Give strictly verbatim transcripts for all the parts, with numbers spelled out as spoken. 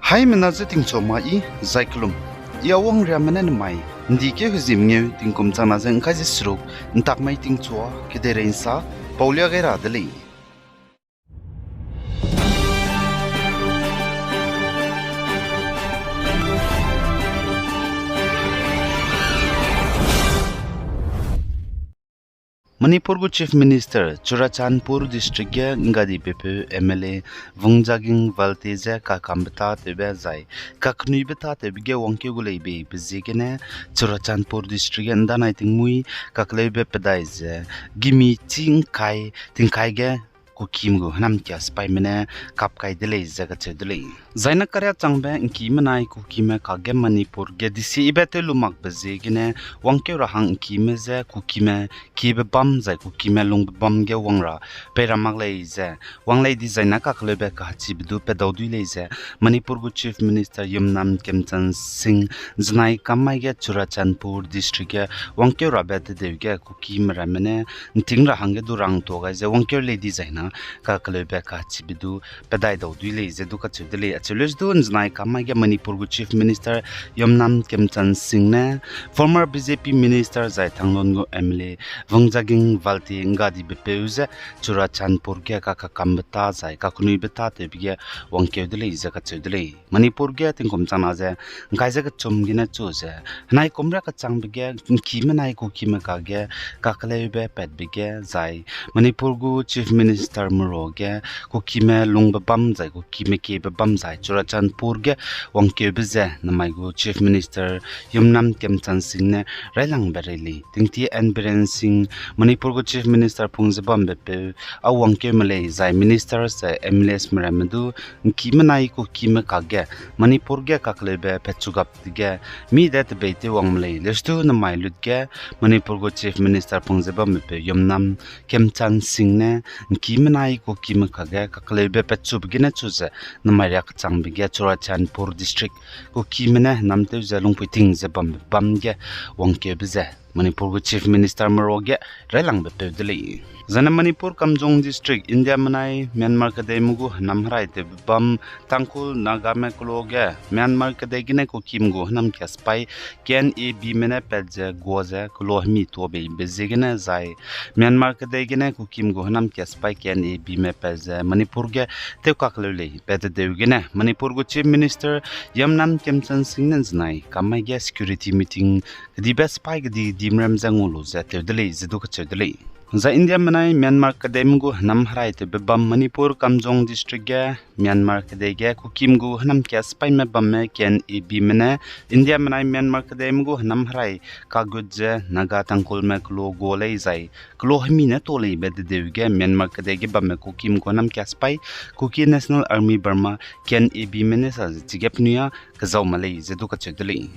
Haimena ze tingchu ma i, zai kelum. I Awang Riame ne nemai, ’ndi keu hezim ngeu tingkum changna ze ’ngkai ze seruk, ’ntak mai tingchua, kedeirei ’nsa, paulia gai ra de lei. Manipur gu Chief Minister, Churachandpur District ge ’nggadi bepeu M L A, Vungjagang Valte ze kakambe tâtewbe zai, kaknuibe tâtewbe ge wangkeu gu lei beibe ziegene, Churachandpur District ge ’ndanai tingmui, kakleube pedai ze, gimi chi ’ngkai, tingkai ge, Kukime gu hênam kia sipaime ne kap kai de lei ze kacheu de lei. Zai ne kariâ changbe ’ngkime nai Kukime kage Manipur ge desibe tew lu makbe ziegene wangkeu ra hang ’ngkime je Kukime kiebe bam zai Kukime lungbe bam ge wang ra pei ra mak lei ze, wang lei dizai ne kakleube kachibe du pedau dui lei ze, Manipur gu Chief Minister Yumnam Khemchand Singh zenai kam mai ge Churachandpur District ge wangkeu rabe tedeu ge Kukime ramme ne ’nting ra hangge du rangtuâ gai ze wangkeu lei dizai na kakleube kachibe du pedai dau dui lei ze du kacheu de lei. Acheu leu du zenai kam mai ge Manipur gu Chief Minister Yumnam Khemchand Singh ne former B J P minister zai Thanglon gu M L A Vungjagang Valte ’nggadibe peu ze Churachandpur ge kakakambe tâ zai kaknuibe tâtewbe ge wangkeu de lei ze kacheu de lei. Manipur ge tingkum changna ze ’ngkai ze kechum gene chu ze, henai kum riâ kachangbe ge ’ngkime nai Kukime kage kakleube patbe ge zai, Manipur gu Chief Minister merua ge Kukime lungbe bam zai Kukime kiebe bam zai Churachandpur ge wangkeube ze namai gu Chief Minister Yumnam Khemchand Singh ne railangbe rei lei. Tingtie N Biren Singh, Manipur gu Chief Minister pung ze bambe peu, a wangkeume lei zai minister zai M L As me ramme du ’ngkime nai Kukime kage Manipur ge kakleube petchu gap dege mi de tebei tew wangme lei. Lestu namai lut ge Manipur gu Chief Minister pung ze bambe peu Yumnam Khemchand Singh ne ’ngkime nai Kukime kage kakleube petchube gene chu ze namai riâ kachangbe ge Churachandpur District Kukime ne namtew ze lungpui ting ze bambe bam ge wangkeube ze Manipur gu Chief Minister merua ge railangbe peu de lei. Zane Manipur Kamjong District, India menai Myanmar kedeime gu hênam herai tewbe bam Tangkhul Nagame kelo ge Myanmar kedei gene Kukime gu hênam kia sipai K N A Bme ne pat ze gua ze kelo hemi tuâ beibe ziegene zai Myanmar kedei gene Kukime gu hênam kia sipai K N A Bme pat ze Manipur ge tewkakleu lei be tedeu gene Manipur gu Chief Minister Yumnam Khemchand Singh ne zenai kam mai ge security meeting kedibe sipai kedi dimram ze ngau lu ze tew de lei ze du kacheu de lei. Zai India menai Myanmar kedeime gu hênam herai tewbe bam Manipur Kamjong District ge Myanmar kedei ge Kukime gu hênam kia sipaime bamme K N A Bme ne India menai Myanmar kedeime gu hênam herai kagut ze Naga Tangkhulme kelo gua lei zai kelo hemi ne tuâ lei be tedeu ge Myanmar kedei ge bamme Kukime gu hênam kia sipai Kuki National Army Burma K N A Bme ne sa ze chige penui â kezau ma lei ze du kacheu de lei.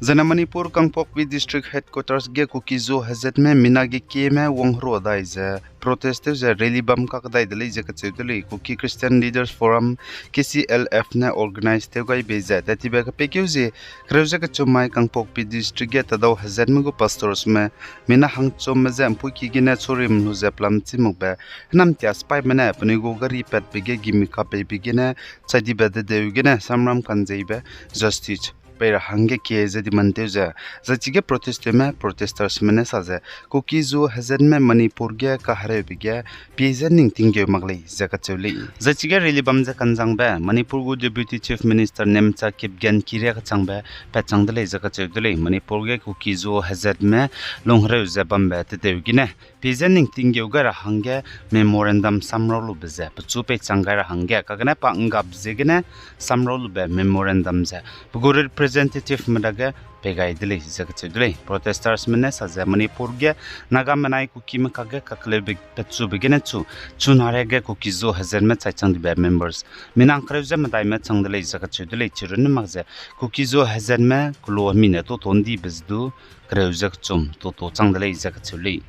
Zane Manipur Kangpokpi District Headquarters ge Kuki-Zo hezatme mina ge kieme wangherua dai ze protest tew ze rally bam kakdai de lei ze kacheu de lei. Kuki Christian Leaders Forum, K C L F ne organize tew gai bei ze tattibe kepeikeu zie kereu ze kechum mai Kangpokpi District ge tadau hezatme gu pastorsme mina hangchumme je ’mpuiki gene churim lu ze pelam chî makbe hênam kia sipaime ne penui gu gari patbe ge gimi kapeibe gene chai dibe tedeu gene samram kanzeibe justice pei ra hangge kie ze demand tew ze, zai chige protest tewme protestorsme ne sa ze Kuki-Zo hezatme Manipur ge kahereube ge pie ze ning tinggeu mak lei ze kacheu lei. Zai chige rally bam ze kanzangbe Manipur gu Deputy Chief Minister Nemcha Kipgen kiria kachangbe patchang de lei ze kacheu de lei. Manipur ge Kuki-Zo hezatme lunghereu ze bambe tedeu gene pie ze ning tinggeu gai ra hangge memorandum samrau lube ze pechu peichang gai ra hangge kagene pa ’nggap ziegene samrau lube memorandum ze pe gu representativeme dage pei gai de lei ze kacheu de lei. Protestorsme ne sa ze Manipur ge Naga menai Kukime kage kakleube pechube gene chu, chunare ge Kuki-Zo hezatme chai chang dibe members minang kereu ze medaime chang de lei ze kacheu de lei. Chirunne mak ze Kuki-Zo hezatme kelo hemi ne tuâ tuâ ’ndibe ze du kereu ze kechum tuâ tuâ chang de lei ze kacheu lei.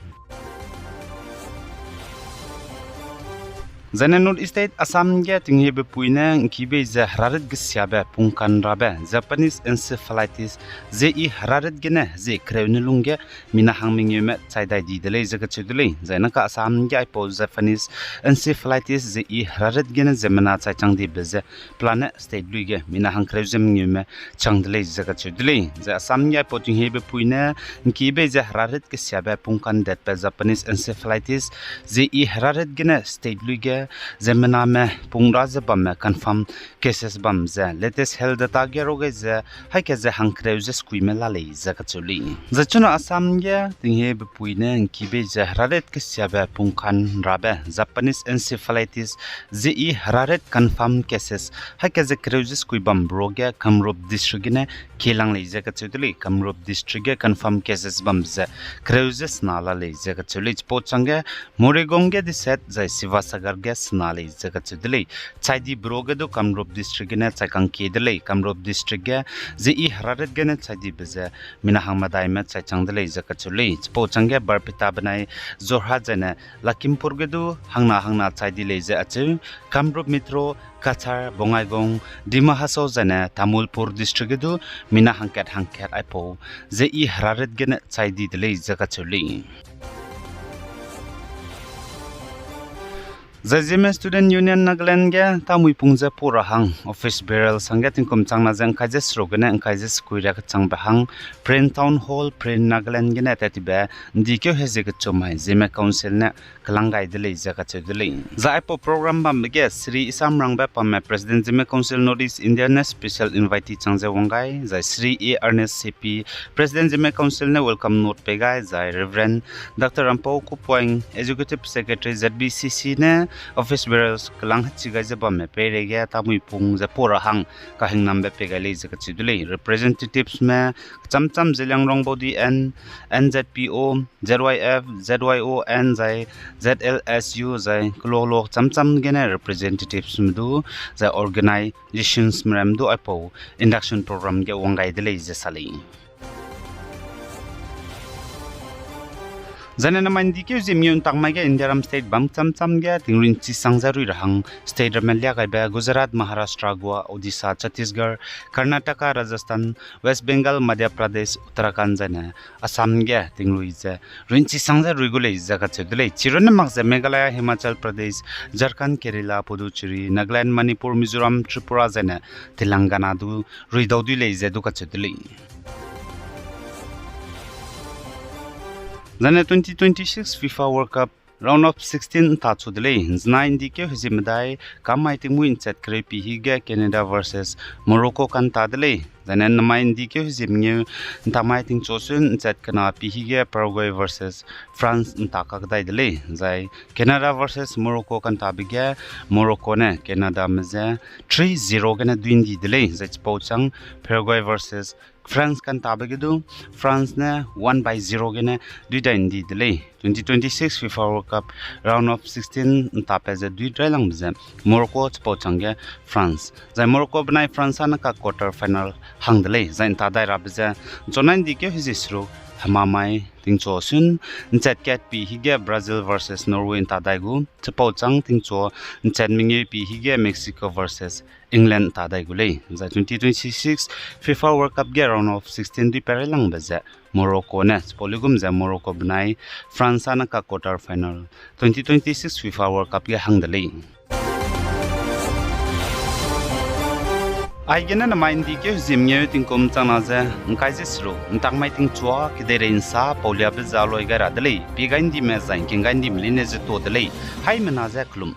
Zaine North East State Assam ge tinghebe pui ne ngkibei ze herarit gesiabe pungkan rabe Japanese encephalitis, ze i herarit gene ze kereu ne lungge mina hang mengeume chai dai di de lei ze kacheu de lei. Zaine ka Assam ge aipau Japanese encephalitis ze i herarit gene ziemmena chai chang dibe ze pelane state lui ge mina hang kereu ze mengeume chang de lei ze kacheu de lei. Zai Assam ge aipau tinghebe pui ne ngkibei ze herarit gesiabe pungkan datbe Japanese encephalitis ze i herarit gene state lui ge ziemmename pung ra ze bamme confirm cases bam ze latest health data ge rau gai ze haika ze hangkereu ze sekuime la lei ze kacheu lei. Zai chuna Assam ge tinghebe pui ne ngkibei ze herarit gesiabe pungkan rabe Japanese encephalitis ze i herarit confirm cases haika ze kereu ze sekui bam bro ge Kamrup District gene kelang lei ze kacheu de lei. Kamrup District ge confirm cases bam ze kereu ze sena la lei ze kacheu lei. Chipau changge Morigaon ge deset zai Sivasagar ge sena lei ze kacheu de lei. Chai di bro ge du Kamrup District gene chai kangkie de lei. Kamrup District ge ze i herarit gene chai dibe ze mina hang medaime chai chang de lei ze kacheu lei. Chipau changge Barpeta benai Jorhat zaine Lakhimpur ge du hangna hangna chai di lei ze acheu. Kamrup Metro, Cachar, Bongaigaon, Dima Hasao zaine Tamulpur District ge du mina hangkat hangkat aipau ze i herarit gene chai di de lei ze kacheu lei. Zai Zeme Student Union Nagaland ge tamui pung ze pau ra hang office bearers hangge tingkum changna ze ngkai ze seruk gene ngkai ze sekui ra kechangbe hang Peren Town Hall, Peren, Nagaland gene tat tibe ndikeu hezie kechum mai Zeme Council ne kelang gai de lei ze kacheu de lei. Zai aipau program bambe ge Shri Isamrangbe Pamme, President Zeme Council North East India ne special invitee chang ze wang gai, zai Shri A Ernest Sepi, President Zeme Council ne welcome note pei gai, zai Reverend Doctor Rampau Kupoing, Executive Secretary Z B C C ne office bearers kelang hechi gai ze bamme peireige tamui pung ze pau ra hang kahingnambe pei gai lei ze kacheu de lei. Representatives me kecham cham Zeliangrong Body and N Z P O, Z Y F, Z Y O N zai Z L S U zai kelolo cham cham gene representatives me du zai organizations me ram du aipau induction program ge wang gai de lei ze sa lei. Zaine namai ndikeu ziemmengeu ntak mai ge Indiaram state bam cham cham ge tingrui nchi sang ze rui ra hang state ramme lia gaibe Gujarat, Maharashtra, Goa, Odisha, Chhattisgarh, Karnataka, Rajasthan, West Bengal, Madhya Pradesh, Uttarakhand zaine Assam ge tingrui ze rui nchi sang ze rui gu lei ze kacheu de lei. Chirunne mak ze Meghalaya, Himachal Pradesh, Jharkhand, Kerala, Puducherry, Nagaland, Manipur, Mizoram, Tripura zaine Telangana du rui dau dui lei ze du kacheu de lei. Zaine twenty twenty-six FIFA World Cup round of sixteen nta chu de lei. Nzenai ndikeu hezie medai, kam mai tingmui nchat kereu pi hige Canada versus Morocco kanta de lei. Zaine namai ndikeu hezie mengeu, ntamai tingchu sun nchat kena pi hige Paraguay versus France nta kakdai de lei. Zai Canada versus Morocco kantabe ge Morocco ne Canadame ze three zero gene dui ndi de lei. Zai chipau chang Paraguay versus France kantabe ge du France ne one by zero gene dui dai ndi de lei. Twenty twenty-six FIFA World Cup round of sixteen ntapat ze dui railangbe ze Morocco chipau changge France. Zai Morocco benai France ane ka quarter final hang de lei. Zai nta dai rabe ze nchonai ndikeu hezie seruk hemamai tingchu sun nchat kat pi hige Brazil versus Norway nta dai gu. Chipau chang tingchu nchat mengeu pi hige Mexico versus England nta dai gu lei. Zai twenty twenty-six FIFA World Cup ge round of sixteen dui pat railangbe ze Morocco ne chipau luigum ze Morocco benai France ane ka quarter final twenty twenty-six FIFA World Cup ge hang de lei. Aigene namai ndikeu hezie mengeu tingkum changna ze ngkai ze seruk ntak mai tingchua kedeirei nsa pauliabe ze aloi gai ra de lei. Pie gai ndime zai ngking gai ndime leine ze tuâ de lei. Haimena ze kelum.